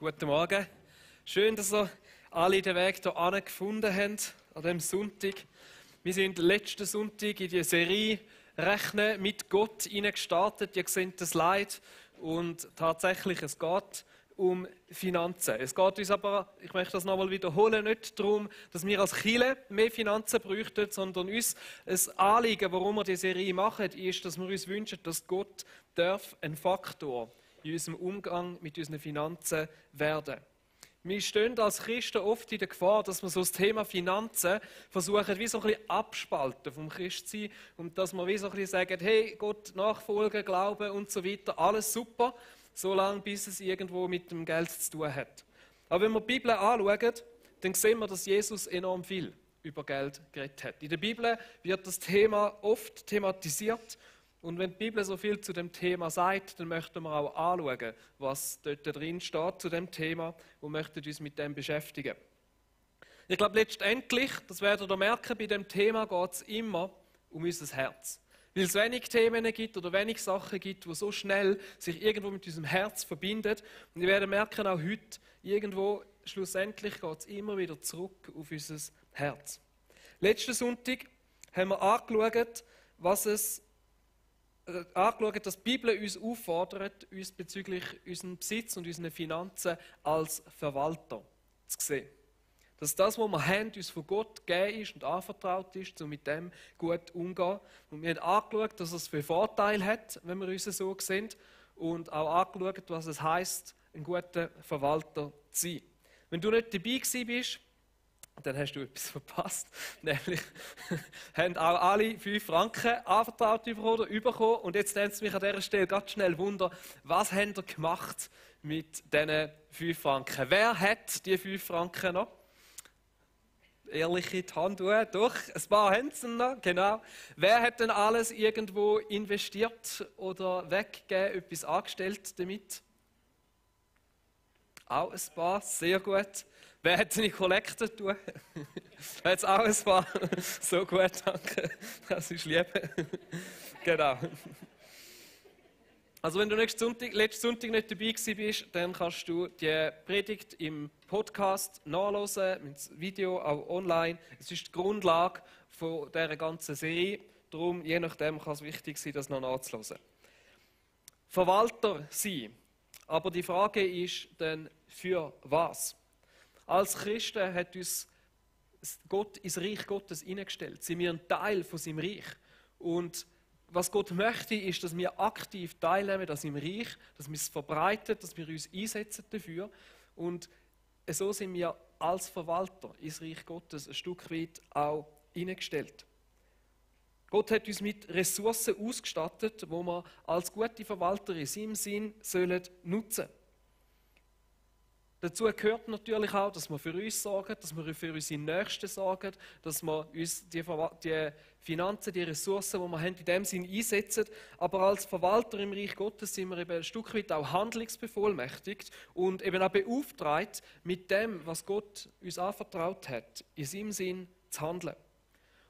Guten Morgen. Schön, dass ihr alle den Weg hierher gefunden habt, an diesem Sonntag. Wir sind letzten Sonntag in die Serie «Rechnen mit Gott» gestartet. Ihr seht das Slide. Und tatsächlich, es geht um Finanzen. Es geht uns aber, ich möchte das nochmal wiederholen, nicht darum, dass wir als Kirche mehr Finanzen bräuchten, sondern uns ein Anliegen, warum wir die Serie machen, ist, dass wir uns wünschen, dass Gott ein Faktor in unserem Umgang mit unseren Finanzen werden. Wir stehen als Christen oft in der Gefahr, dass wir so das Thema Finanzen versuchen, wie so ein bisschen abspalten vom Christsein und dass wir wie so ein bisschen sagen, hey, Gott nachfolgen, glauben und so weiter, alles super, solange bis es irgendwo mit dem Geld zu tun hat. Aber wenn wir die Bibel anschauen, dann sehen wir, dass Jesus enorm viel über Geld geredet hat. In der Bibel wird das Thema oft thematisiert. Und wenn die Bibel so viel zu dem Thema sagt, dann möchten wir auch anschauen, was dort drin steht zu dem Thema und möchten uns mit dem beschäftigen. Ich glaube, letztendlich, das werdet ihr merken, bei dem Thema geht es immer um unser Herz. Weil es wenig Themen gibt oder wenig Sachen gibt, die so schnell sich irgendwo mit unserem Herz verbinden. Und wir werden merken, auch heute, irgendwo, schlussendlich geht es immer wieder zurück auf unser Herz. Letzten Sonntag haben wir angeschaut, dass die Bibel uns auffordert, uns bezüglich unserem Besitz und unseren Finanzen als Verwalter zu sehen. Dass das, was wir haben, uns von Gott gegeben ist und anvertraut ist, um mit dem gut umzugehen. Und wir haben angeschaut, dass es für Vorteile hat, wenn wir uns so sehen. Und auch angeschaut, was es heisst, ein guter Verwalter zu sein. Wenn du nicht dabei gewesen bist, dann hast du etwas verpasst. Nämlich haben auch alle 5 Franken anvertraut bekommen. Und jetzt nimmt es mich an dieser Stelle ganz schnell Wunder, was habt ihr gemacht mit diesen 5 Franken? Wer hat die 5 Franken noch? Ehrliche die Hand hoch. Doch, ein paar haben es noch, genau. Wer hat denn alles irgendwo investiert oder weggegeben, etwas angestellt damit? Auch ein paar, sehr gut. Wer hat seine Kollekte tun? Hat es auch ein paar? So gut, danke. Das ist lieb. Genau. Also wenn du letzten Sonntag nicht dabei gewesen bist, dann kannst du die Predigt im Podcast nachhören, das Video auch online. Es ist die Grundlage von dieser ganzen Serie. Darum, je nachdem, kann es wichtig sein, das noch nachzuhören. Verwalter sein. Aber die Frage ist dann, für was? Als Christen hat uns Gott ins Reich Gottes hineingestellt. Sind wir ein Teil von seinem Reich. Und was Gott möchte, ist, dass wir aktiv teilnehmen an seinem Reich, dass wir es verbreiten, dass wir uns einsetzen dafür. Und so sind wir als Verwalter ins Reich Gottes ein Stück weit auch hineingestellt. Gott hat uns mit Ressourcen ausgestattet, die wir als gute Verwalter in seinem Sinn nutzen sollen. Dazu gehört natürlich auch, dass wir für uns sorgen, dass wir für unsere Nächsten sorgen, dass wir uns die Finanzen, die Ressourcen, die wir haben, in dem Sinn einsetzen. Aber als Verwalter im Reich Gottes sind wir eben ein Stück weit auch handlungsbevollmächtigt und eben auch beauftragt, mit dem, was Gott uns anvertraut hat, in seinem Sinn zu handeln.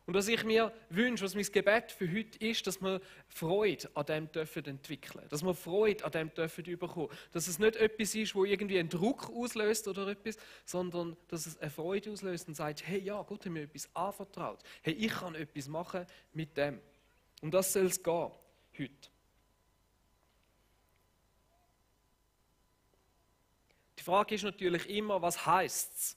Und was ich mir wünsche, was mein Gebet für heute ist, dass wir Freude an dem entwickeln dürfen. Dass wir Freude an dem bekommen. Dass es nicht etwas ist, wo irgendwie einen Druck auslöst oder etwas, sondern dass es eine Freude auslöst und sagt, hey, ja, Gott hat mir etwas anvertraut. Hey, ich kann etwas machen mit dem. Um das soll es gehen, heute. Die Frage ist natürlich immer, was heisst es?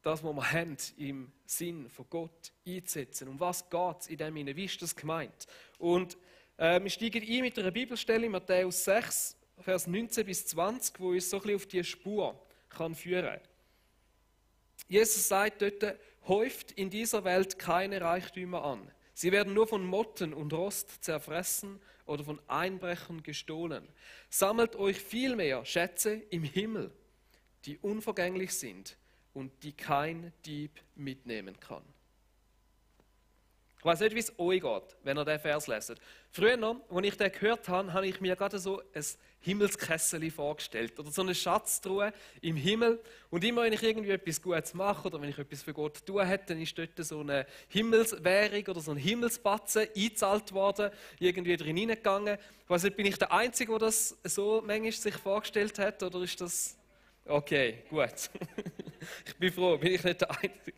Das, was wir haben, im Sinn von Gott einzusetzen. Um was geht es in dem hinein? Wie ist das gemeint? Und wir steigen ein mit einer Bibelstelle in Matthäus 6, Vers 19 bis 20, wo uns so ein bisschen auf diese Spur führen kann. Jesus sagt dort, häuft in dieser Welt keine Reichtümer an. Sie werden nur von Motten und Rost zerfressen oder von Einbrechern gestohlen. Sammelt euch vielmehr Schätze im Himmel, die unvergänglich sind und die kein Dieb mitnehmen kann. Ich weiß nicht, wie es euch geht, wenn ihr diesen Vers leset. Früher, als ich den gehört habe, habe ich mir gerade so ein Himmelskessel vorgestellt oder so eine Schatztruhe im Himmel. Und immer wenn ich irgendwie etwas Gutes mache oder wenn ich etwas für Gott tun hätte, dann ist dort so eine Himmelswährung oder so ein Himmelsbatzen eingezahlt worden, irgendwie drin hineingegangen. Ich weiss nicht, bin ich der Einzige, der das so manchmal sich vorgestellt hat, oder ist das... Okay, gut. Ich bin froh, bin ich nicht der Einzige.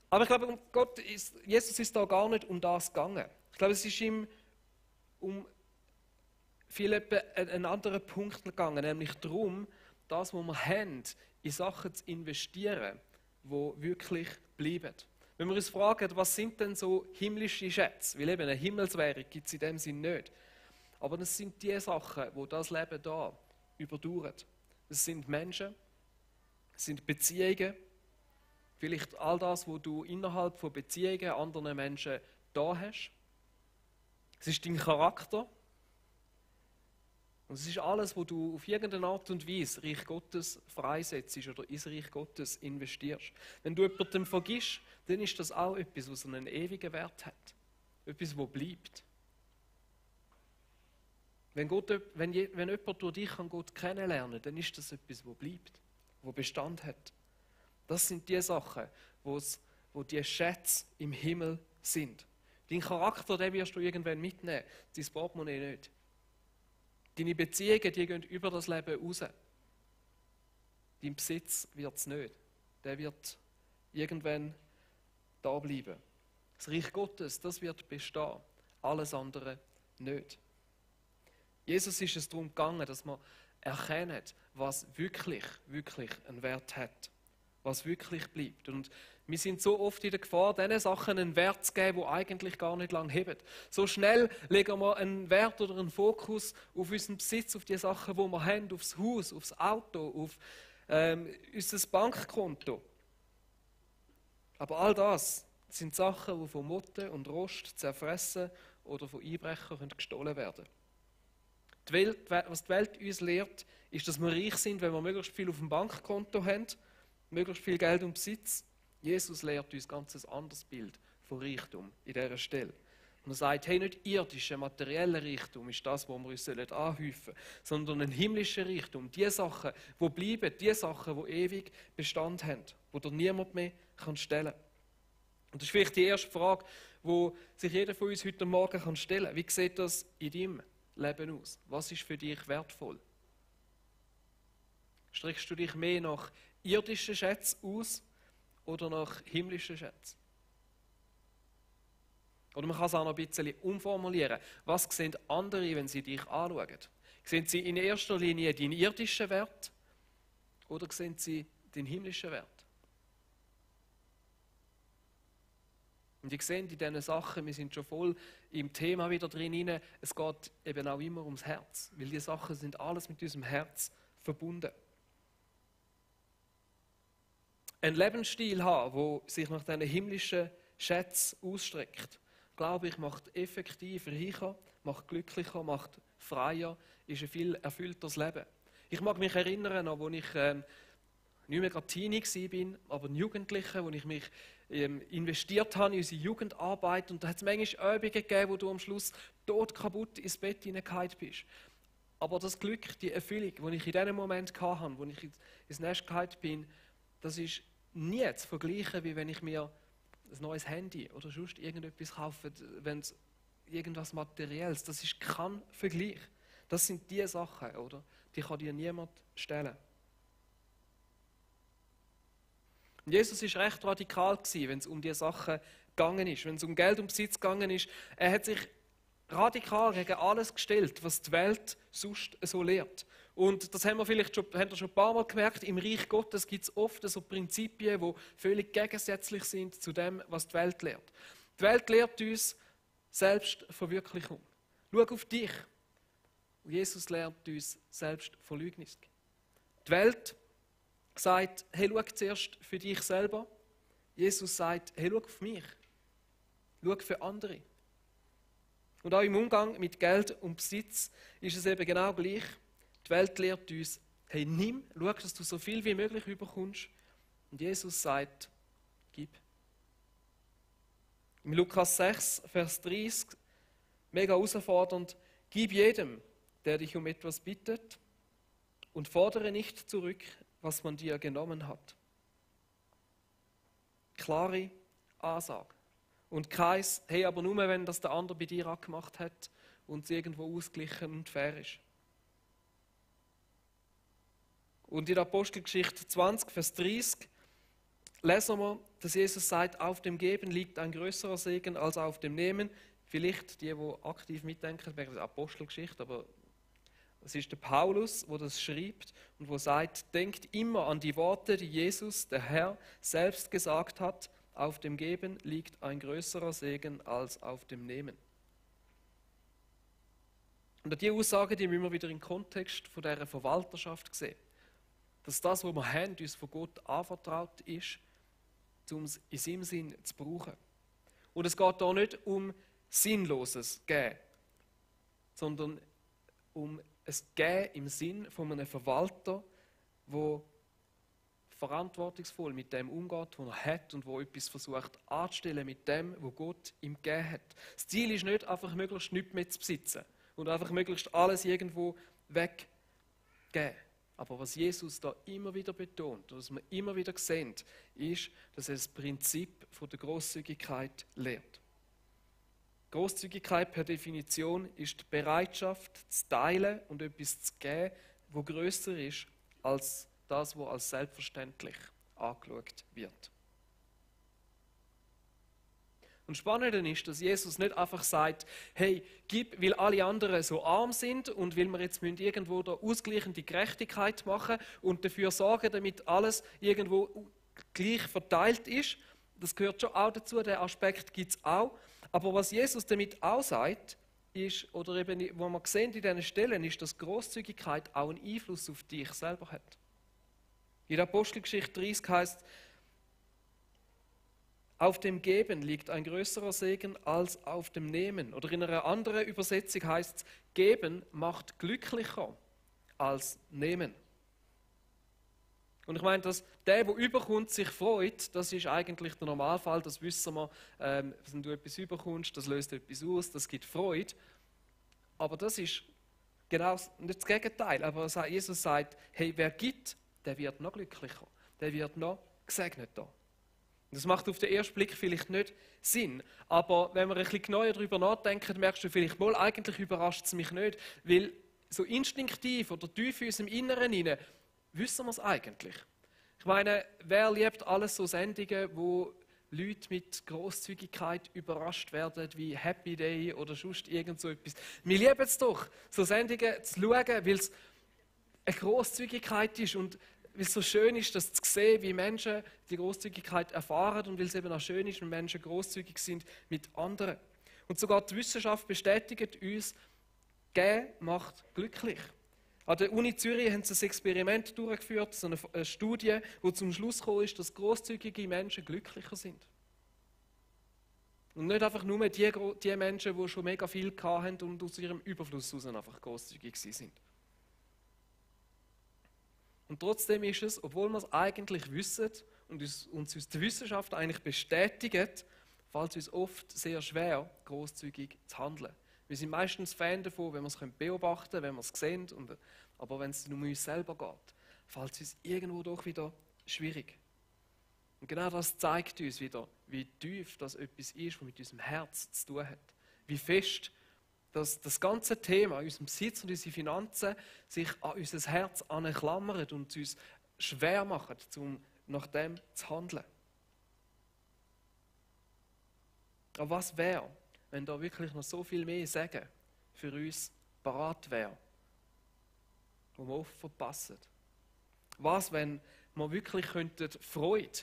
Aber ich glaube, Jesus ist da gar nicht um das gegangen. Ich glaube, es ist ihm um viel einen anderen Punkt gegangen, nämlich darum, das, was wir haben, in Sachen zu investieren, die wirklich bleiben. Wenn wir uns fragen, was sind denn so himmlische Schätze? Weil eben eine Himmelswährung gibt es in dem Sinn nicht. Aber das sind die Sachen, die das Leben da überdauern. Es sind Menschen, es sind Beziehungen, vielleicht all das, was du innerhalb von Beziehungen anderen Menschen da hast. Es ist dein Charakter. Und es ist alles, was du auf irgendeine Art und Weise Reich Gottes freisetzt oder ins Reich Gottes investierst. Wenn du jemandem vergisst, dann ist das auch etwas, was einen ewigen Wert hat. Etwas, was bleibt. Wenn jemand durch dich Gott kennenlernen kann, dann ist das etwas, was bleibt, was Bestand hat. Das sind die Sachen, wo die Schätze im Himmel sind. Dein Charakter, den wirst du irgendwann mitnehmen, dein Portemonnaie nicht. Deine Beziehungen, die gehen über das Leben raus. Dein Besitz wird es nicht. Der wird irgendwann da bleiben. Das Reich Gottes, das wird bestehen. Alles andere nicht. Jesus ist es darum gegangen, dass wir erkennen, was wirklich, wirklich einen Wert hat. Was wirklich bleibt. Und wir sind so oft in der Gefahr, diesen Sachen einen Wert zu geben, die eigentlich gar nicht lange heben. So schnell legen wir einen Wert oder einen Fokus auf unseren Besitz, auf die Sachen, die wir haben, aufs Haus, aufs Auto, auf unser Bankkonto. Aber all das sind Sachen, die von Motten und Rost zerfressen oder von Einbrechern gestohlen werden. Was die Welt uns lehrt, ist, dass wir reich sind, wenn wir möglichst viel auf dem Bankkonto haben, möglichst viel Geld und Besitz. Jesus lehrt uns ganz ein anderes Bild von Reichtum in dieser Stelle. Und er sagt, hey, nicht irdischer, materieller Reichtum ist das, was wir uns anhäufen sollen, sondern ein himmlischer Reichtum. Die Sachen, die bleiben, die Sachen, die ewig Bestand haben, die dir niemand mehr stellen kann. Und das ist vielleicht die erste Frage, die sich jeder von uns heute Morgen stellen kann. Wie sieht das in deinem Leben aus? Was ist für dich wertvoll? Streckst du dich mehr nach irdischen Schätzen aus oder nach himmlischen Schätzen? Oder man kann es auch noch ein bisschen umformulieren. Was sehen andere, wenn sie dich anschauen? Sehen sie in erster Linie deinen irdischen Wert oder sehen sie den himmlischen Wert? Und ich sehe in diesen Sachen, wir sind schon voll im Thema wieder drin, es geht eben auch immer ums Herz, weil die Sachen sind alles mit unserem Herz verbunden. Ein Lebensstil haben, der sich nach diesen himmlischen Schätzen ausstreckt, glaube ich, macht effektiv reicher, macht glücklicher, macht freier, ist ein viel erfüllteres Leben. Ich mag mich erinnern, als ich nicht mehr gerade Teenie war, aber ein Jugendlicher, wo ich mich investiert habe in unsere Jugendarbeit. Und da hat es manchmal Übungen gegeben, wo du am Schluss todkaputt ins Bett hineingefallen bist. Aber das Glück, die Erfüllung, die ich in diesem Moment hatte, wo ich ins Nest gefallen bin, das ist nie zu vergleichen, wie wenn ich mir ein neues Handy oder sonst irgendetwas kaufe, wenn es irgendwas Materielles, das ist kein Vergleich. Das sind die Sachen, oder? Die kann dir niemand stellen. Und Jesus war recht radikal, wenn es um diese Sachen gegangen ist, wenn es um Geld und Besitz gegangen ist. Er hat sich radikal gegen alles gestellt, was die Welt sonst so lehrt. Und das haben wir schon ein paar Mal gemerkt, im Reich Gottes gibt es oft so Prinzipien, die völlig gegensätzlich sind zu dem, was die Welt lehrt. Die Welt lehrt uns Selbstverwirklichung. Schau auf dich. Und Jesus lehrt uns Selbstverleugnung. Die Welt sagt, hey, schau zuerst für dich selber. Jesus sagt, hey, schau auf mich. Schau für andere. Und auch im Umgang mit Geld und Besitz ist es eben genau gleich. Die Welt lehrt uns, hey, nimm, schau, dass du so viel wie möglich überkommst. Und Jesus sagt, gib. Im Lukas 6, Vers 30, mega herausfordernd, gib jedem, der dich um etwas bittet, und fordere nicht zurück, was man dir genommen hat. Klare Ansage. Und keins, hey, aber nur wenn das der andere bei dir angemacht hat und es irgendwo ausgeglichen und fair ist. Und in der Apostelgeschichte 20, Vers 30 lesen wir, dass Jesus sagt, auf dem Geben liegt ein größerer Segen als auf dem Nehmen. Vielleicht die aktiv mitdenken, wäre das Apostelgeschichte, aber es ist der Paulus, der das schreibt und der sagt, denkt immer an die Worte, die Jesus, der Herr, selbst gesagt hat, auf dem Geben liegt ein größerer Segen als auf dem Nehmen. Und diese Aussage, die müssen wir wieder im Kontext von dieser Verwalterschaft sehen. Dass das, was wir haben, uns von Gott anvertraut ist, um es in seinem Sinn zu brauchen. Und es geht hier nicht um sinnloses Geben, sondern um ein Geben im Sinn von einem Verwalter, der verantwortungsvoll mit dem umgeht, was er hat und wo etwas versucht anzustellen mit dem, was Gott ihm gegeben hat. Das Ziel ist nicht, einfach möglichst nichts mehr zu besitzen und einfach möglichst alles irgendwo weggeben. Aber was Jesus da immer wieder betont, was wir immer wieder sehen, ist, dass er das Prinzip der Grosszügigkeit lehrt. Grosszügigkeit per Definition ist die Bereitschaft zu teilen und etwas zu geben, wo grösser ist als das, was als selbstverständlich angeschaut wird. Und spannend ist, dass Jesus nicht einfach sagt, hey, gib, weil alle anderen so arm sind und weil wir jetzt irgendwo da ausgleichende Gerechtigkeit machen und dafür sorgen, damit alles irgendwo gleich verteilt ist. Das gehört schon auch dazu, der Aspekt gibt es auch. Aber was Jesus damit auch sagt, ist, oder eben, was wir sehen in diesen Stellen, ist, dass Grosszügigkeit auch einen Einfluss auf dich selber hat. In der Apostelgeschichte 30 heißt, auf dem Geben liegt ein größerer Segen als auf dem Nehmen. Oder in einer anderen Übersetzung heißt es, Geben macht glücklicher als Nehmen. Und ich meine, dass der überkommt, sich freut, das ist eigentlich der Normalfall, das wissen wir. Wenn du etwas überkommst, das löst etwas aus, das gibt Freude. Aber das ist genau nicht das Gegenteil. Aber Jesus sagt, hey, wer gibt, der wird noch glücklicher, der wird noch gesegneter. Das macht auf den ersten Blick vielleicht nicht Sinn, aber wenn wir ein bisschen genauer darüber nachdenken, merkst du vielleicht, wohl, eigentlich überrascht es mich nicht, weil so instinktiv oder tief in unserem Inneren hinein wissen wir es eigentlich. Ich meine, wer liebt alles so Sendungen, wo Leute mit Grosszügigkeit überrascht werden, wie Happy Day oder sonst irgend so etwas. Wir lieben es doch, so Sendungen zu schauen, weil es eine Grosszügigkeit ist und weil es so schön ist, das zu sehen, wie Menschen die Grosszügigkeit erfahren und weil es eben auch schön ist, wenn Menschen grosszügig sind mit anderen. Und sogar die Wissenschaft bestätigt uns, Geben macht glücklich. An der Uni Zürich haben sie ein Experiment durchgeführt, so eine Studie, wo zum Schluss gekommen ist, dass grosszügige Menschen glücklicher sind. Und nicht einfach nur die Menschen, die schon mega viel hatten und aus ihrem Überfluss heraus einfach grosszügig sind. Und trotzdem ist es, obwohl wir es eigentlich wissen und uns die Wissenschaft eigentlich bestätigt, fällt es uns oft sehr schwer, grosszügig zu handeln. Wir sind meistens Fan davon, wenn wir es beobachten können, wenn wir es sehen, aber wenn es nur um uns selber geht, fällt es uns irgendwo doch wieder schwierig. Und genau das zeigt uns wieder, wie tief das etwas ist, was mit unserem Herz zu tun hat. Wie fest dass das ganze Thema, unserem Besitz und unsere Finanzen, sich an unser Herz anklammert und es uns schwer macht, um nach dem zu handeln. Aber was wäre, wenn da wirklich noch so viel mehr Segen für uns parat wäre, wo wir oft verpassen? Was, wenn wir wirklich Freude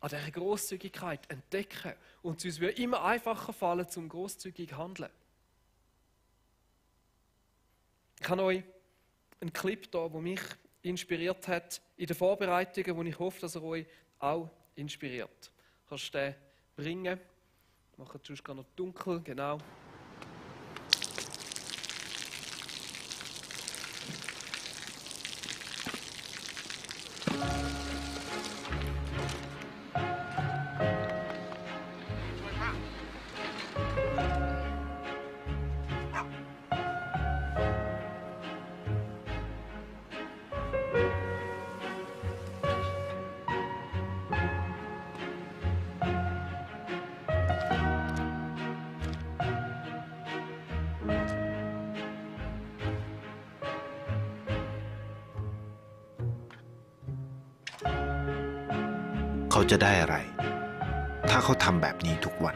an dieser Grosszügigkeit entdecken und es uns immer einfacher fallen, zum grosszügig zu handeln? Ich habe euch einen Clip da, der mich inspiriert hat in den Vorbereitungen, wo ich hoffe, dass er euch auch inspiriert. Kannst du den bringen? Machen es sonst gar noch dunkel, genau. เขาจะได้อะไรถ้าเขาทำแบบนี้ทุกวัน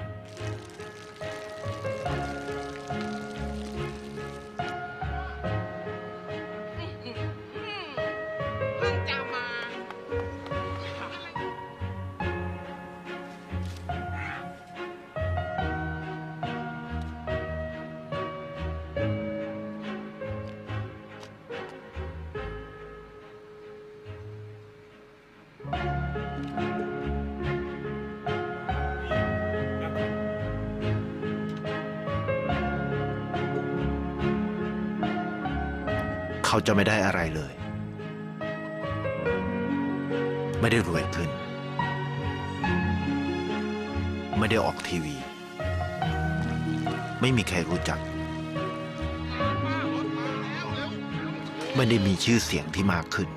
เขาจะไม่ได้อะไรเลยไม่ได้รวยขึ้นไม่ได้ออกทีวีไม่มีใครรู้จักไม่ได้มีชื่อเสียงที่มากขึ้น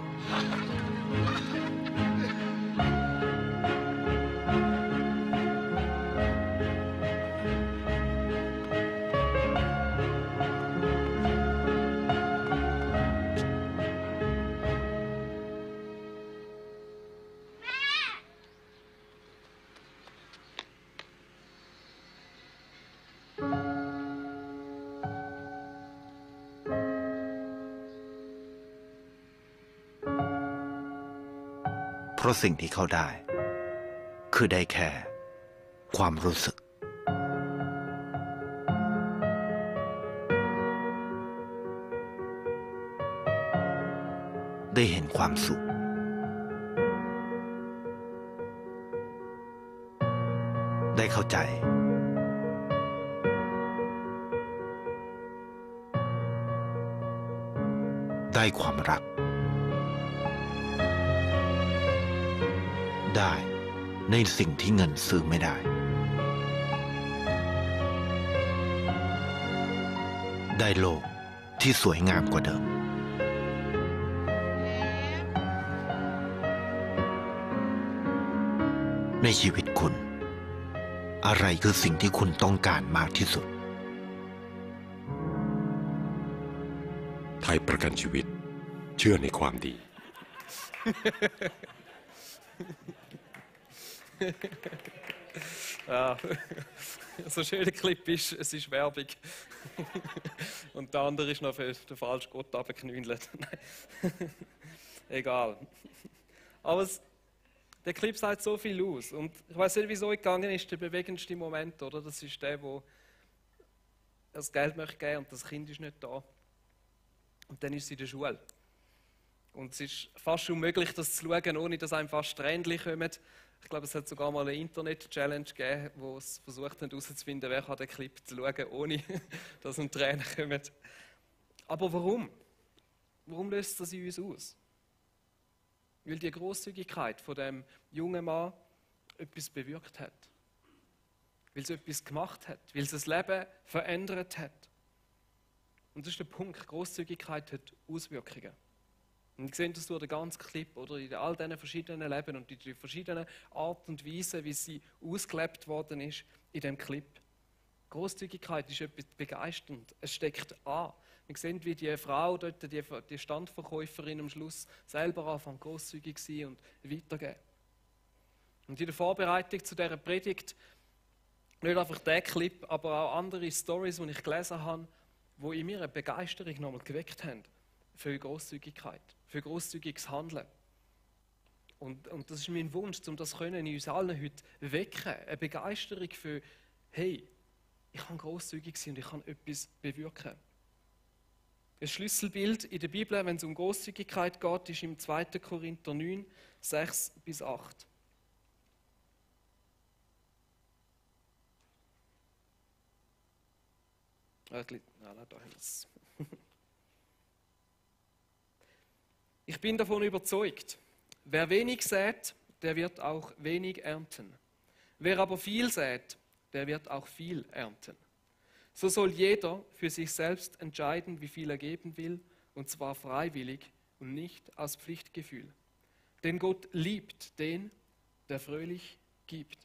เพราะสิ่งที่เขาได้คือได้แค่ความรู้สึกได้เห็นความสุขได้เข้าใจได้ความรักได้ในสิ่งที่เงินซื้อไม่ได้ได้โลกที่สวยงามกว่าเดิมในชีวิตคุณอะไรคือสิ่งที่คุณต้องการมากที่สุดไทยประกันชีวิตเชื่อในความดี Ja, so ein schöner Clip ist, es ist Werbung. Und der andere ist noch für den falschen Gott runtergeknündelt. Egal. Aber der Clip sagt so viel aus. Und ich weiß nicht, wieso gegangen ist, der bewegendste Moment, oder? Das ist der, wo er das Geld möchte geben und das Kind ist nicht da. Und dann ist sie in der Schule. Und es ist fast unmöglich, das zu schauen, ohne dass einem fast Tränchen kommen. Ich glaube, es hat sogar mal eine Internet-Challenge gegeben, wo es versucht haben herauszufinden, wer kann den Clip schauen, ohne dass ihm Tränen kommen. Aber warum? Warum löst das in uns aus? Weil die Grosszügigkeit von dem jungen Mann etwas bewirkt hat. Weil es etwas gemacht hat. Weil es das Leben verändert hat. Und das ist der Punkt. Grosszügigkeit hat Auswirkungen. Und wir sehen das durch den ganzen Clip, oder in all diesen verschiedenen Leben und in den verschiedenen Arten und Weisen, wie sie ausgelebt worden ist in diesem Clip. Grosszügigkeit ist etwas begeisternd. Es steckt an. Wir sehen, wie die Frau dort, die Standverkäuferin am Schluss selber anfängt, grosszügig zu sein und weitergeben. Und in der Vorbereitung zu dieser Predigt, nicht einfach der Clip, aber auch andere Storys, die ich gelesen habe, die in mir eine Begeisterung nochmal geweckt haben für Grosszügigkeit, für grosszügiges Handeln. Und das ist mein Wunsch, um das in uns allen heute wecken. Eine Begeisterung für, hey, ich kann grosszügig sein und ich kann etwas bewirken. Ein Schlüsselbild in der Bibel, wenn es um Grosszügigkeit geht, ist im 2. Korinther 9, 6 bis 8. Ich bin davon überzeugt, wer wenig sät, der wird auch wenig ernten. Wer aber viel sät, der wird auch viel ernten. So soll jeder für sich selbst entscheiden, wie viel er geben will, und zwar freiwillig und nicht aus Pflichtgefühl. Denn Gott liebt den, der fröhlich gibt.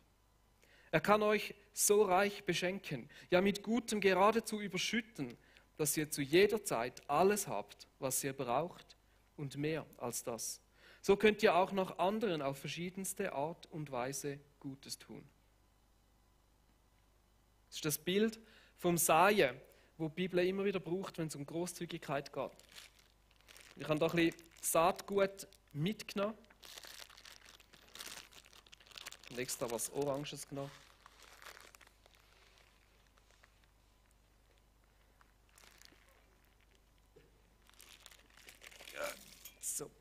Er kann euch so reich beschenken, ja mit Gutem geradezu überschütten, dass ihr zu jeder Zeit alles habt, was ihr braucht und mehr als das. So könnt ihr auch noch anderen auf verschiedenste Art und Weise Gutes tun. Das ist das Bild vom Säen, wo die Bibel immer wieder braucht, wenn es um Großzügigkeit geht. Ich habe da ein bisschen Saatgut mitgenommen und extra was Oranges genommen. So.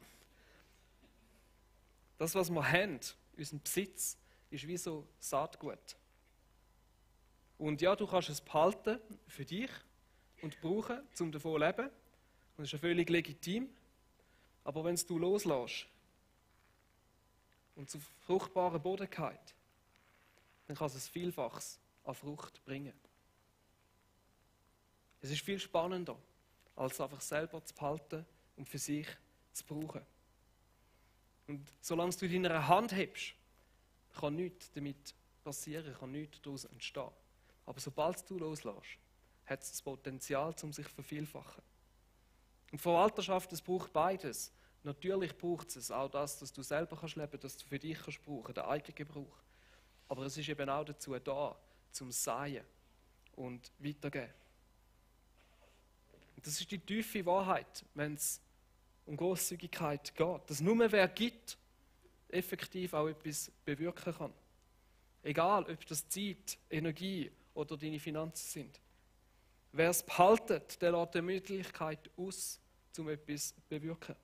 Das, was wir haben, unseren Besitz, ist wie so Saatgut. Und ja, du kannst es behalten für dich und brauchen, um davon zu leben. Und das ist ja völlig legitim. Aber wenn es du loslässt und zu fruchtbaren Boden geht, dann kann es ein Vielfaches an Frucht bringen. Es ist viel spannender, als einfach selber zu behalten und für sich zu brauchen. Und solange du in deiner Hand hebst, kann nichts damit passieren, kann nichts daraus entstehen. Aber sobald du loslässt, hat es das Potenzial, um sich zu vervielfachen. Und Verwalterschaft, es braucht beides. Natürlich braucht es auch das, dass du selber kannst leben, dass du für dich kannst brauchen, den eigenen Gebrauch. Aber es ist eben auch dazu da, zum Säen und weitergeben. Und das ist die tiefe Wahrheit, wenn es um Grosszügigkeit geht. Dass nur wer gibt, effektiv auch etwas bewirken kann. Egal, ob das Zeit, Energie oder deine Finanzen sind. Wer es behaltet, der lässt die Möglichkeit aus, um etwas zu bewirken.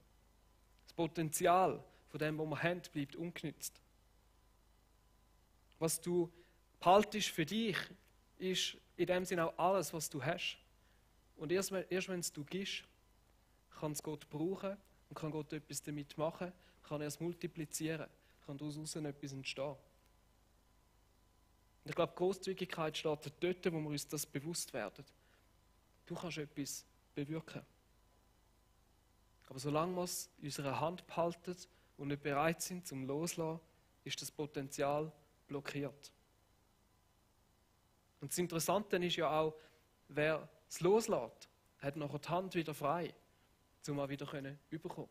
Das Potenzial von dem, was wir haben, bleibt ungenützt. Was du behaltest für dich, ist in dem Sinne auch alles, was du hast. Und erst wenn es du gibst, kann es Gott brauchen und kann Gott etwas damit machen, kann er es multiplizieren, kann daraus etwas entstehen. Und ich glaube, Großzügigkeit startet dort, wo wir uns das bewusst werden. Du kannst etwas bewirken. Aber solange wir es in unserer Hand behalten und nicht bereit sind zum Loslassen, ist das Potenzial blockiert. Und das Interessante ist ja auch, wer es loslässt, hat nachher die Hand wieder frei, um auch wieder überkommen.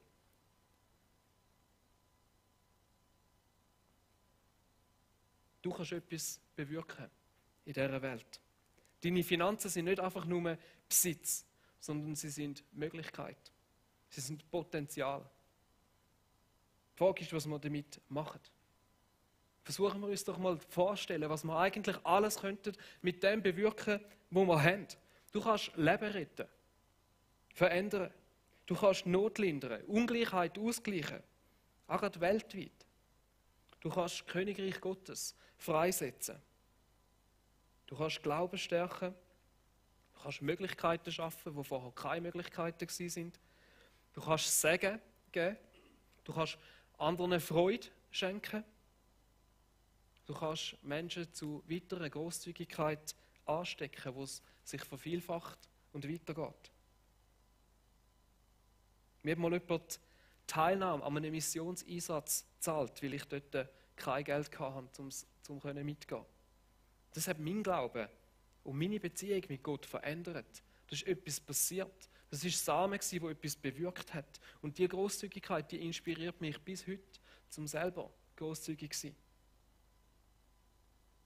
Du kannst etwas bewirken in dieser Welt. Deine Finanzen sind nicht einfach nur Besitz, sondern sie sind Möglichkeit. Sie sind Potenzial. Die Frage ist, was wir damit machen. Versuchen wir uns doch mal vorstellen, was wir eigentlich alles könnten mit dem bewirken, was wir haben. Du kannst Leben retten, verändern. Du kannst Not lindern, Ungleichheit ausgleichen, auch gerade weltweit. Du kannst das Königreich Gottes freisetzen. Du kannst Glauben stärken. Du kannst Möglichkeiten schaffen, wo vorher keine Möglichkeiten waren. Du kannst Segen geben. Du kannst anderen Freude schenken. Du kannst Menschen zu weiterer Großzügigkeit anstecken, wo es sich vervielfacht und weitergeht. Mir hat mal jemand Teilnahme an einem Missionseinsatz gezahlt, weil ich dort kein Geld hatte, um mitzugehen. Das hat mein Glauben und meine Beziehung mit Gott verändert. Da ist etwas passiert. Das war Samen, der etwas bewirkt hat. Und diese Grosszügigkeit, die inspiriert mich bis heute, zum selber grosszügig zu sein.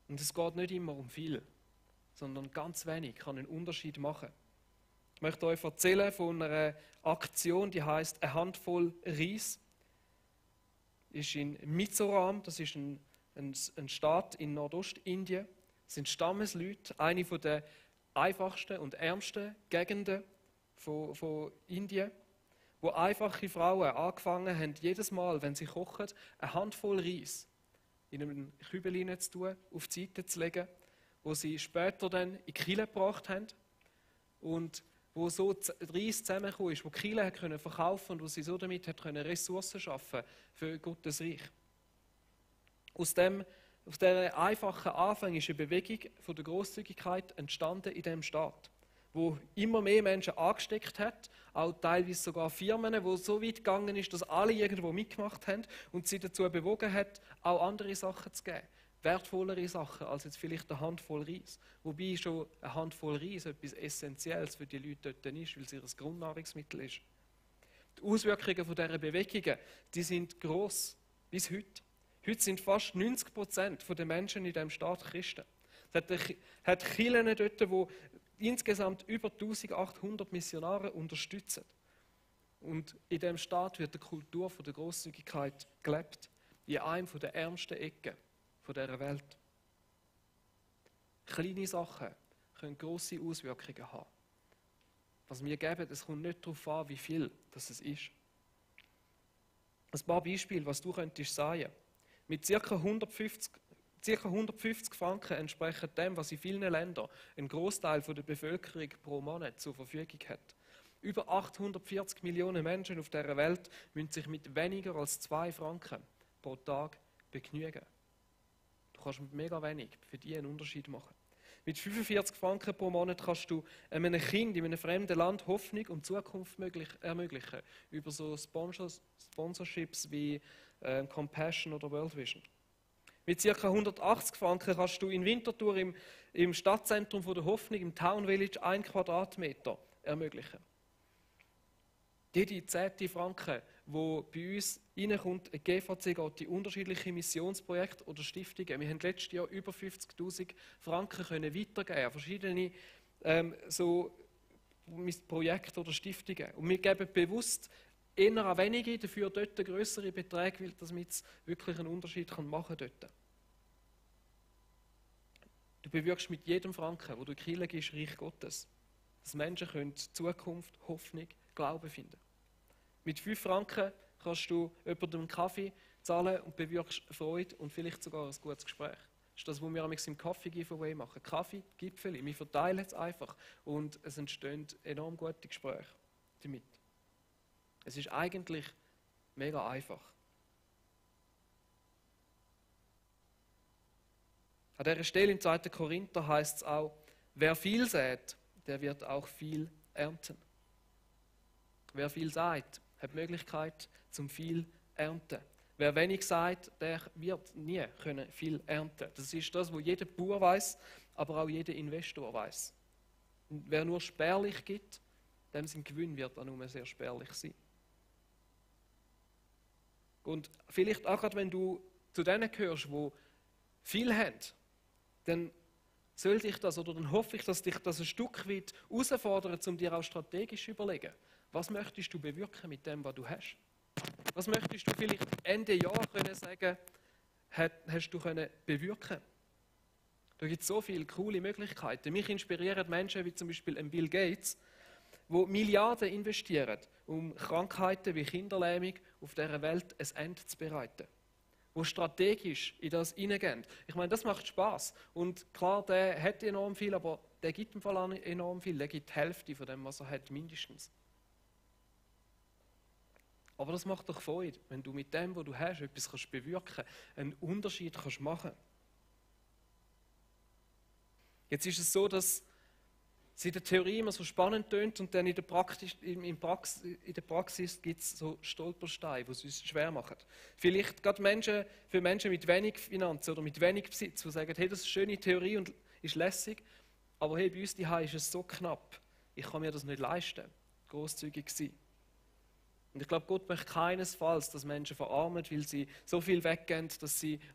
Und es geht nicht immer um viel, sondern ganz wenig kann einen Unterschied machen. Ich möchte euch erzählen von einer Aktion, die heißt «Eine Handvoll Reis». Ist in Mizoram, das ist ein Staat in Nordostindien. Das sind Stammesleute, eine der einfachsten und ärmsten Gegenden von Indien, wo einfache Frauen angefangen haben, jedes Mal, wenn sie kochen, eine Handvoll Reis in einem Kübel zu tun, auf die Seite zu legen, wo sie später dann in die Kille gebracht haben und wo so Reis zusammengekommen ist, wo die Kille verkaufen konnte und wo sie so damit Ressourcen schaffen für Gottes Reich. Aus dieser einfachen anfänglichen Bewegung von der Grosszügigkeit entstanden in diesem Staat, wo immer mehr Menschen angesteckt hat, auch teilweise sogar Firmen, wo so weit gegangen ist, dass alle irgendwo mitgemacht haben und sie dazu bewogen hat, auch andere Sachen zu geben. Wertvollere Sachen als jetzt vielleicht eine Handvoll Reis. Wobei schon eine Handvoll Reis etwas Essentielles für die Leute dort ist, weil es ihr Grundnahrungsmittel ist. Die Auswirkungen von dieser Bewegungen, die sind gross bis heute. Heute sind fast 90% der Menschen in diesem Staat Christen. Es hat Kirchen dort, die insgesamt über 1800 Missionare unterstützen. Und in diesem Staat wird die Kultur der Grosszügigkeit gelebt, in einem der ärmsten Ecken dieser Welt. Kleine Sachen können grosse Auswirkungen haben. Was wir geben, es kommt nicht darauf an, wie viel das es ist. Ein paar Beispiele, was du könntest sagen. Mit ca. 150 Franken entsprechen dem, was in vielen Ländern ein Großteil der Bevölkerung pro Monat zur Verfügung hat. Über 840 Millionen Menschen auf dieser Welt müssen sich mit weniger als 2 Franken pro Tag begnügen. Du kannst mit mega wenig für die einen Unterschied machen. Mit 45 Franken pro Monat kannst du einem Kind in einem fremden Land Hoffnung und Zukunft ermöglichen. Über so Sponsorships wie Compassion oder World Vision. Mit ca. 180 Franken kannst du in Winterthur im Stadtzentrum von der Hoffnung, im Town Village, 1 Quadratmeter ermöglichen. Jede 10. Franken, wo bei uns reinkommt, eine GVC geht in unterschiedliche Missionsprojekte oder Stiftungen. Wir haben letztes Jahr über 50'000 Franken können weitergeben an verschiedene so Projekte oder Stiftungen. Und wir geben bewusst eher an wenige, dafür dort grössere Beträge, weil das mit wirklich einen Unterschied machen kann dort. Du bewirkst mit jedem Franken, wo du in die Kirche gibst, Reich Gottes. Dass Menschen können Zukunft, Hoffnung, Glauben finden. Mit 5 Franken kannst du jemandem einen Kaffee zahlen und bewirkst Freude und vielleicht sogar ein gutes Gespräch. Das ist das, was wir im Kaffee-Giveaway machen. Kaffee, Gipfeli, wir verteilen es einfach und es entstehen enorm gute Gespräche damit. Es ist eigentlich mega einfach. An dieser Stelle im 2. Korinther heißt es auch, wer viel sät, der wird auch viel ernten. Wer viel sät, hat die Möglichkeit zum viel ernten. Wer wenig sät, der wird nie können viel ernten. Das ist das, was jeder Bauer weiß, aber auch jeder Investor weiß. Wer nur spärlich gibt, dem sein Gewinn wird auch nur sehr spärlich sein. Und vielleicht auch gerade, wenn du zu denen gehörst, die viel haben, dann soll dich das, oder dann hoffe ich, dass dich das ein Stück weit herausfordert, um dir auch strategisch zu überlegen, was möchtest du bewirken mit dem, was du hast? Was möchtest du vielleicht Ende Jahr können sagen, hast du können bewirken? Da gibt es so viele coole Möglichkeiten. Mich inspirieren Menschen wie zum Beispiel Bill Gates, die Milliarden investieren, um Krankheiten wie Kinderlähmung auf dieser Welt ein Ende zu bereiten. Die strategisch in das hineingehen. Ich meine, das macht Spaß. Und klar, der hat enorm viel, aber der gibt im Fall auch enorm viel. Der gibt die Hälfte von dem, was er hat, mindestens. Aber das macht doch Freude, wenn du mit dem, was du hast, etwas kannst bewirken, einen Unterschied kannst machen. Jetzt ist es so, dass es in der Theorie immer so spannend tönt und dann in der Praxis gibt es so Stolpersteine, die es uns schwer machen. Vielleicht gerade für Menschen mit wenig Finanzen oder mit wenig Besitz, die sagen, hey, das ist eine schöne Theorie und ist lässig, aber hey, bei uns daheim ist es so knapp, ich kann mir das nicht leisten, grosszügig sein. Und ich glaube, Gott möchte keinesfalls, dass Menschen verarmen, weil sie so viel weggehen,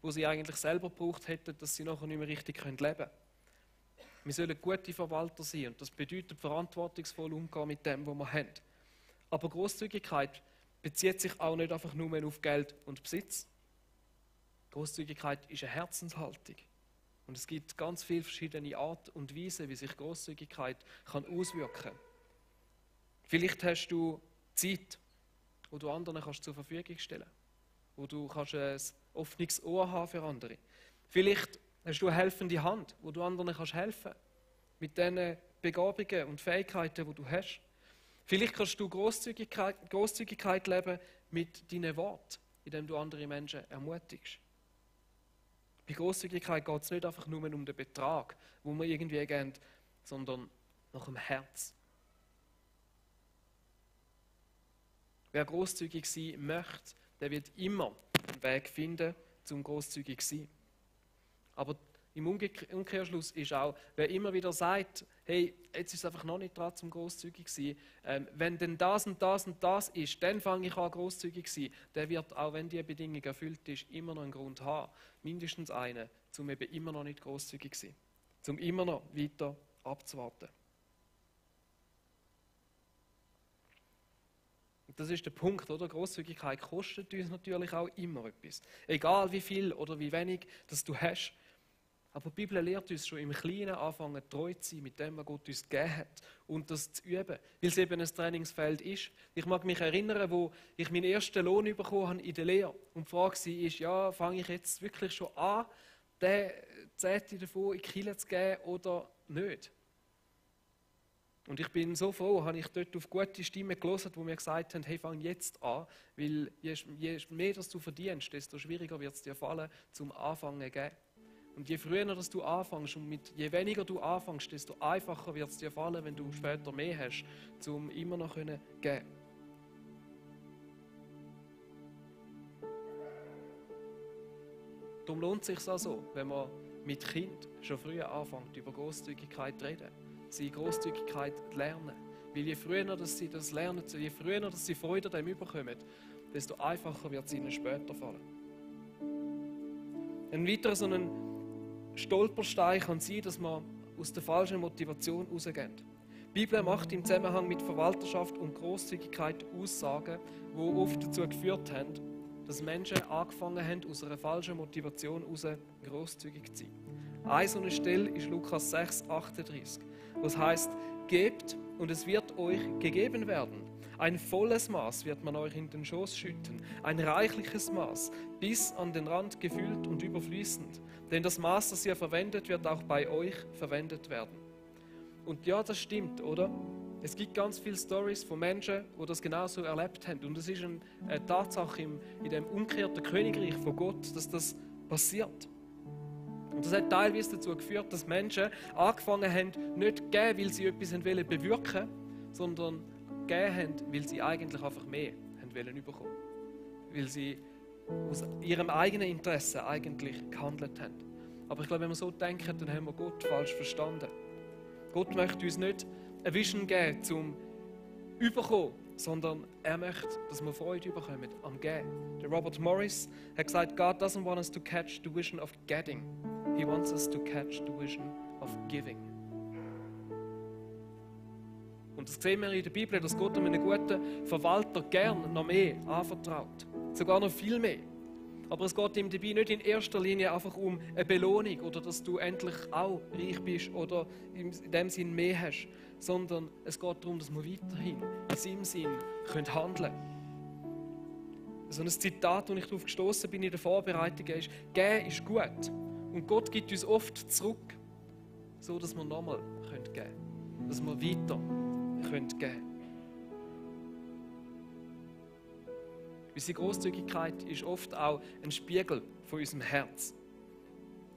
wo sie eigentlich selber gebraucht hätten, dass sie nachher nicht mehr richtig leben können. Wir sollen gute Verwalter sein und das bedeutet verantwortungsvoll umgehen mit dem, was wir haben. Aber Grosszügigkeit bezieht sich auch nicht einfach nur auf Geld und Besitz. Grosszügigkeit ist eine Herzenshaltung. Und es gibt ganz viele verschiedene Arten und Weisen, wie sich Grosszügigkeit auswirken kann. Vielleicht hast du Zeit, wo du anderen zur Verfügung stellen kannst. Wo du ein offenes Ohr haben für andere. Vielleicht hast du eine helfende Hand, wo du anderen helfen kannst. Mit den Begabungen und Fähigkeiten, die du hast. Vielleicht kannst du Grosszügigkeit leben mit deinen Worten, indem du andere Menschen ermutigst. Bei Grosszügigkeit geht es nicht einfach nur um den Betrag, wo wir irgendwie geben, sondern nach dem Herz. Wer grosszügig sein möchte, der wird immer einen Weg finden, zum grosszügig zu sein. Aber im Umkehrschluss ist auch, wer immer wieder sagt, hey, jetzt ist es einfach noch nicht dran zum grosszügig sein, wenn denn das und das und das ist, dann fange ich an grosszügig zu sein, der wird, auch wenn die Bedingung erfüllt ist, immer noch einen Grund haben, mindestens einen, um eben immer noch nicht grosszügig zu sein, um immer noch weiter abzuwarten. Das ist der Punkt, oder? Grosszügigkeit kostet uns natürlich auch immer etwas. Egal wie viel oder wie wenig das du hast. Aber die Bibel lehrt uns schon im Kleinen anfangen, treu zu sein mit dem, was Gott uns gegeben hat. Und das zu üben, weil es eben ein Trainingsfeld ist. Ich mag mich erinnern, wo ich meinen ersten Lohn bekommen habe in der Lehre. Und die Frage war, ja, fange ich jetzt wirklich schon an, den Zehntel davon in die Kirche zu geben oder nicht? Und ich bin so froh, habe ich dort auf gute Stimmen gehört, die mir gesagt haben, hey, fang jetzt an, weil je mehr das du verdienst, desto schwieriger wird es dir fallen, zum Anfangen zu geben. Und je früher dass du anfängst und je weniger du anfängst, desto einfacher wird es dir fallen, wenn du später mehr hast, um immer noch zu geben. Darum lohnt es sich also, wenn man mit Kind schon früher anfängt, über Grosszügigkeit zu reden. Sie Grosszügigkeit lernen. Weil je früher dass sie das lernen, je früher dass sie Freude an dem bekommen, desto einfacher wird es ihnen später fallen. Ein weiterer so ein Stolperstein kann sein, dass man aus der falschen Motivation rausgeht. Die Bibel macht im Zusammenhang mit Verwalterschaft und Grosszügigkeit Aussagen, die oft dazu geführt haben, dass Menschen angefangen haben, aus einer falschen Motivation heraus grosszügig zu sein. Eine so eine Stelle ist Lukas 6,38, wo es heißt: Gebt und es wird euch gegeben werden. Ein volles Maß wird man euch in den Schoß schütten, ein reichliches Maß, bis an den Rand gefüllt und überfließend. Denn das Maß, das ihr verwendet, wird auch bei euch verwendet werden. Und ja, das stimmt, oder? Es gibt ganz viele Storys von Menschen, die das genauso erlebt haben. Und es ist eine Tatsache in dem umgekehrten Königreich von Gott, dass das passiert. Und das hat teilweise dazu geführt, dass Menschen angefangen haben, nicht zu geben, weil sie etwas bewirken wollten, sondern gegeben haben, weil sie eigentlich einfach mehr bekommen wollten. Weil sie aus ihrem eigenen Interesse eigentlich gehandelt haben. Aber ich glaube, wenn wir so denken, dann haben wir Gott falsch verstanden. Gott möchte uns nicht eine Vision geben, zum Überkommen, sondern er möchte, dass wir Freude bekommen am Geben. Der Robert Morris hat gesagt, God doesn't want us to catch the vision of getting. He wants us to catch the vision of giving. Und das sehen wir in der Bibel, dass Gott einem guten Verwalter gern noch mehr anvertraut. Sogar noch viel mehr. Aber es geht ihm dabei nicht in erster Linie einfach um eine Belohnung oder dass du endlich auch reich bist oder in dem Sinn mehr hast, sondern es geht darum, dass wir weiterhin in seinem Sinn handeln können. So ein Zitat, das ich darauf gestoßen bin in der Vorbereitung, ist: Geben ist gut. Und Gott gibt uns oft zurück, so dass wir nochmal geben können. Dass wir weiter geben können. Unsere Grosszügigkeit ist oft auch ein Spiegel von unserem Herz.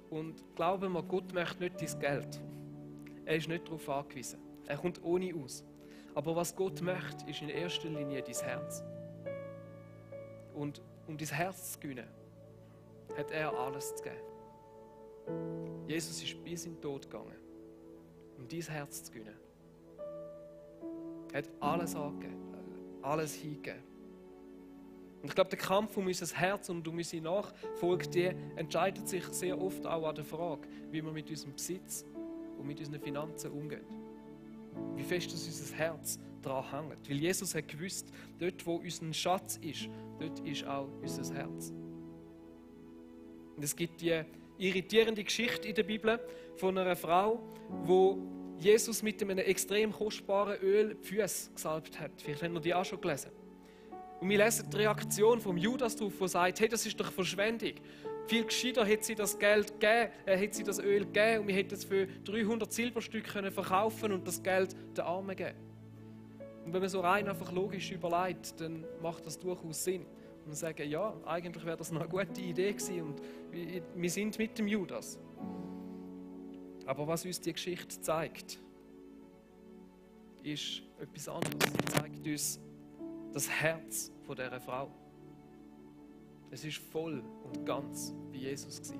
Und glauben wir, Gott möchte nicht dein Geld. Er ist nicht darauf angewiesen. Er kommt ohne aus. Aber was Gott möchte, ist in erster Linie dein Herz. Und um dein Herz zu gewinnen, hat er alles zu geben. Jesus ist bis in den Tod gegangen, um dein Herz zu gewinnen. Er hat alles angegeben, alles hingegeben. Und ich glaube, der Kampf um unser Herz und um unsere Nachfolge, die entscheidet sich sehr oft auch an der Frage, wie wir mit unserem Besitz und mit unseren Finanzen umgehen. Wie fest das unser Herz daran hängt. Weil Jesus hat gewusst, dort wo unser Schatz ist, dort ist auch unser Herz. Und es gibt die irritierende Geschichte in der Bibel von einer Frau, wo Jesus mit einem extrem kostbaren Öl die Füße gesalbt hat. Vielleicht haben wir die auch schon gelesen. Und wir lesen die Reaktion vom Judas darauf, der sagt, hey, das ist doch Verschwendung. Viel gescheiter hätte sie das Geld gegeben, hätte sie das Öl gegeben und wir hätten es für 300 Silberstücke verkaufen und das Geld den Armen geben. Und wenn man so rein einfach logisch überlegt, dann macht das durchaus Sinn. Und wir sagen, ja, eigentlich wäre das noch eine gute Idee gewesen und wir sind mit dem Judas. Aber was uns die Geschichte zeigt, ist etwas anderes. Sie zeigt uns das Herz von dieser Frau. Es ist voll und ganz bei Jesus gewesen.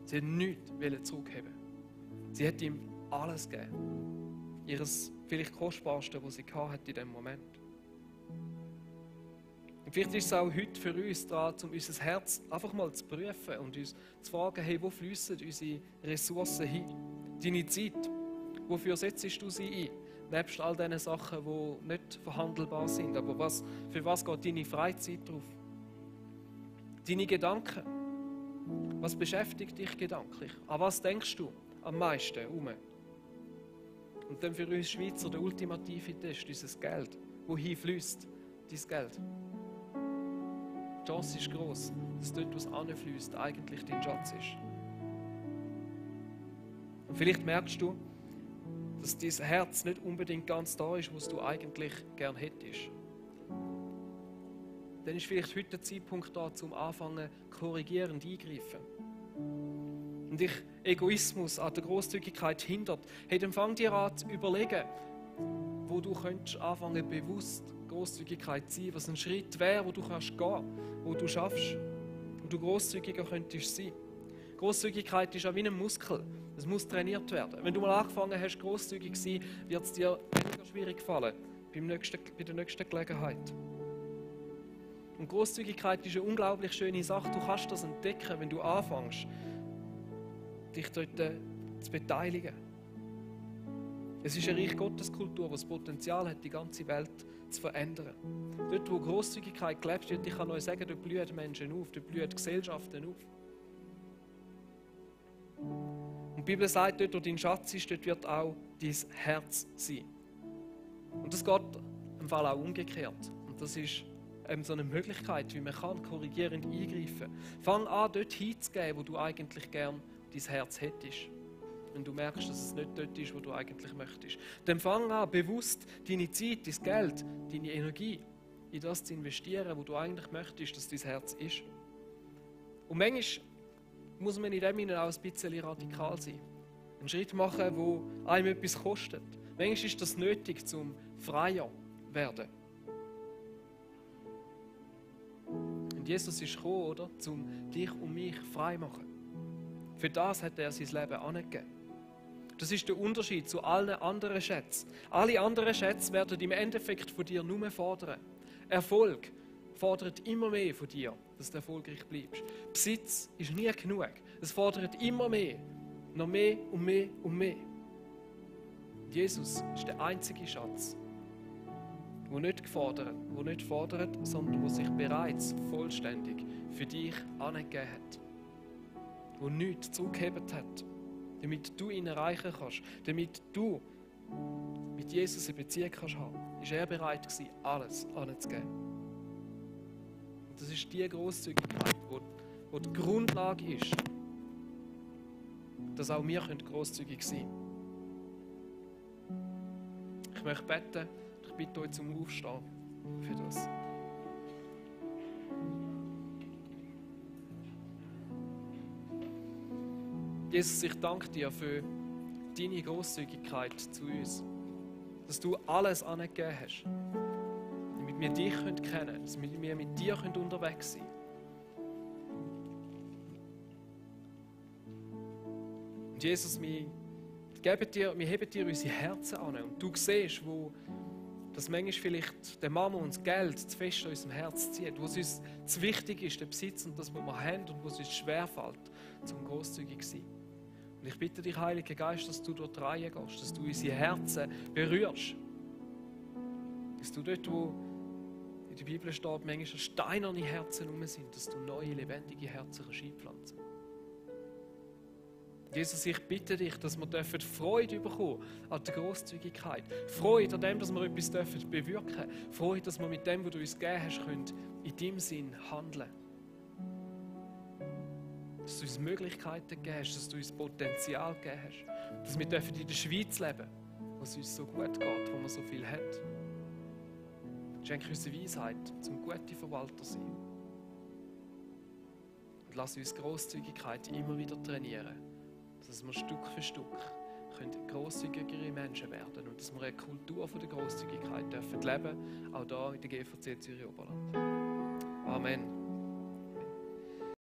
Sie hat nichts zurückheben. Sie hat ihm alles gegeben. Ihres vielleicht Kostbarste, was sie hatte in diesem Moment. Und vielleicht ist es auch heute für uns dran, um unser Herz einfach mal zu prüfen und uns zu fragen, hey, wo fließen unsere Ressourcen hin? Deine Zeit, wofür setzt du sie ein? Nebst all diesen Sachen, die nicht verhandelbar sind. Aber für was geht deine Freizeit drauf? Deine Gedanken. Was beschäftigt dich gedanklich? An was denkst du am meisten um? Und dann für uns Schweizer der ultimative Test, unser Geld. Wohin fließt dein Geld? Die Chance ist gross, dass dort, was hinfließt, eigentlich dein Schatz ist. Und vielleicht merkst du, dass dein Herz nicht unbedingt ganz da ist, was du eigentlich gern hättest. Dann ist vielleicht heute der Zeitpunkt da, zum Anfangen korrigierend eingreifen. Und dich Egoismus an der Grosszügigkeit hindert, hey, dann fang dir an zu überlegen, wo du könntest anfangen, bewusst Grosszügigkeit zu sein, was ein Schritt wäre, wo du kannst gehen, wo du schaffst, wo du grosszügiger könntest sein. Grosszügigkeit ist auch wie ein Muskel. Es muss trainiert werden. Wenn du mal angefangen hast, grosszügig zu sein, wird es dir weniger schwierig fallen bei der nächsten Gelegenheit. Und Grosszügigkeit ist eine unglaublich schöne Sache. Du kannst das entdecken, wenn du anfängst, dich dort zu beteiligen. Es ist eine Reich Gotteskultur, die das Potenzial hat, die ganze Welt zu verändern. Dort, wo Grosszügigkeit gelebt wird, ich kann euch sagen, dort blühen Menschen auf, dort blühen Gesellschaften auf. Und die Bibel sagt, dort, wo dein Schatz ist, dort wird auch dein Herz sein. Und das geht im Fall auch umgekehrt. Und das ist so eine Möglichkeit, wie man kann korrigierend eingreifen kann. Fang an, dort hinzugeben, wo du eigentlich gern dein Herz hättest. Wenn du merkst, dass es nicht dort ist, wo du eigentlich möchtest. Dann fang an, bewusst deine Zeit, dein Geld, deine Energie in das zu investieren, wo du eigentlich möchtest, dass dein Herz ist. Und manchmal muss man in dem Sinne auch ein bisschen radikal sein. Einen Schritt machen, der einem etwas kostet. Manchmal ist das nötig, um freier zu werden. Und Jesus ist gekommen, oder? Um dich und mich frei zu machen. Für das hat er sein Leben angegeben. Das ist der Unterschied zu allen anderen Schätzen. Alle anderen Schätze werden im Endeffekt von dir nur fordern. Erfolg fordert immer mehr von dir, dass du erfolgreich bleibst. Besitz ist nie genug. Es fordert immer mehr. Noch mehr und mehr und mehr. Jesus ist der einzige Schatz, der nicht fordert, sondern der sich bereits vollständig für dich angegeben hat. Der nichts zurückgegeben hat, damit du ihn erreichen kannst, damit du mit Jesus eine Beziehung kannst haben, ist er bereit gewesen, alles anzugeben. Und das ist die Grosszügigkeit, die die Grundlage ist, dass auch wir grosszügig sein können. Ich möchte beten, ich bitte euch zum Aufstehen für das. Jesus, ich danke dir für deine Grosszügigkeit zu uns. Dass du alles angegeben hast, damit wir dich kennen können, dass wir mit dir unterwegs sein können. Und Jesus, wir heben dir unsere Herzen an und du siehst, wo das manchmal vielleicht der Mama und das Geld zu fest an unserem Herz zieht, wo es uns zu wichtig ist, der Besitz und das, was wir haben und wo es uns schwerfällt, zum grosszügig zu sein. Und ich bitte dich, Heiliger Geist, dass du dort reingehst, dass du unsere Herzen berührst. Dass du dort, wo in der Bibel steht, manchmal steinerne Herzen rum sind, dass du neue, lebendige Herzen einpflanzen kannst. Jesus, ich bitte dich, dass wir Freude bekommen an der Grosszügigkeit. Freude an dem, dass wir etwas bewirken dürfen. Freude, dass wir mit dem, was du uns gegeben hast, können in deinem Sinn handeln. Dass du uns Möglichkeiten gegeben hast, dass du uns Potenzial gegeben hast. Dass wir in der Schweiz leben, wo es uns so gut geht, wo wir so viel haben. Schenke uns Weisheit, zum gute Verwalter zu sein. Und lass uns Grosszügigkeit immer wieder trainieren, dass wir Stück für Stück grosszügigere Menschen werden und dass wir eine Kultur von der Grosszügigkeit leben dürfen, auch hier in der GVC Zürich Oberland. Amen.